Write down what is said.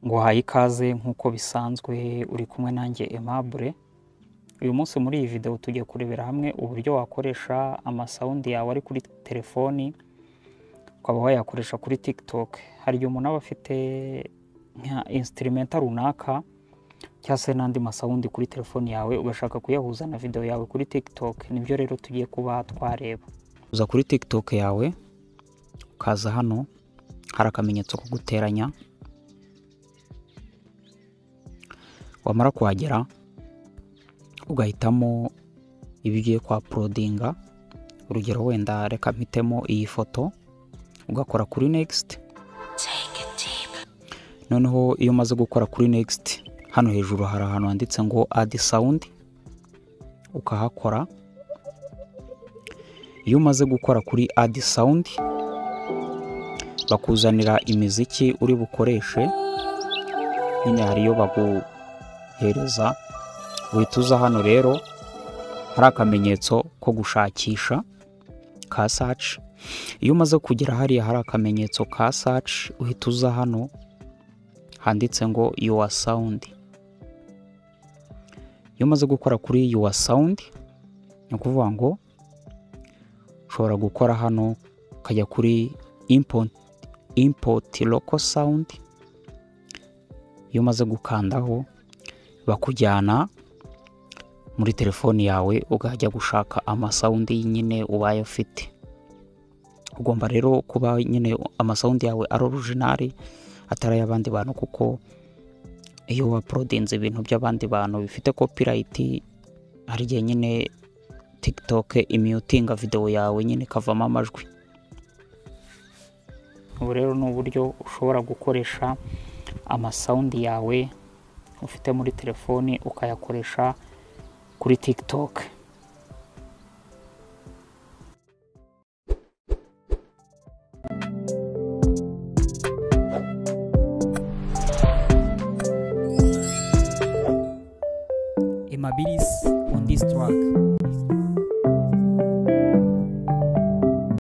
Nguhaye ikaze nk'uko bisanzwe, uri kumwe nanjye Aimable. Uyu munsi muri iyi video tugiye kurebera hamwe uburyo wakoresha amasawundi yawe ari kuri telefoni ukaba wayakoresha kuri TikTok. Hari igihe umuntu aba afite nka instrumental runaka cyangwa se n'andi masawundi kuri telefoni yawe ugashaka kuyahuza na video yawe kuri TikTok. Nibyo rero tugiye kuba twareba. Uza kuri TikTok yawe ukaza hano hari akamenyetso ko guteranya, wamara kuhagera ugahitamo ibyo ugiye kwa uploadinga. Urugero wenda reka mpitemo iyi foto, ugakora kuri next. Noneho iyo umaze gukora kuri next, hano hejuru hari ahantu handitse ngo add sound, ukahakora. Iyo umaze gukora kuri add sound bakuzanira imiziki uri bukoreshe, nyine hari iyo baguhereza. Uhita uza hano rero hari akamenyetso ko gushakisha ka search. Iyo umaze kugera hariya hari akamenyetso ka search, uhita uza hano handitse ngo your sound. Iyo umaze gukora kuri your sound, ni ukuvuga ngo ushobora gukora hano ukajya kuri import local sound. Iyo umaze gukandaho bakujyana muri telefoni yawe ukajya gushaka amasawundi nyine ubaye ufite. Ugomba rero kuba nyine amasawundi yawe ari original, atari ay'abandi bantu, kuko iyo uploadinze ibintu by'abandi bantu bifite copyright, hari igihe nyine TikTok imutinga video yawe nyine ikavamo amajwi. Ubu rero ni uburyo ushobora gukoresha amasawundi yawe ufite muri telefoni ukayakoresha kuri TikTok. Amabilis on this track.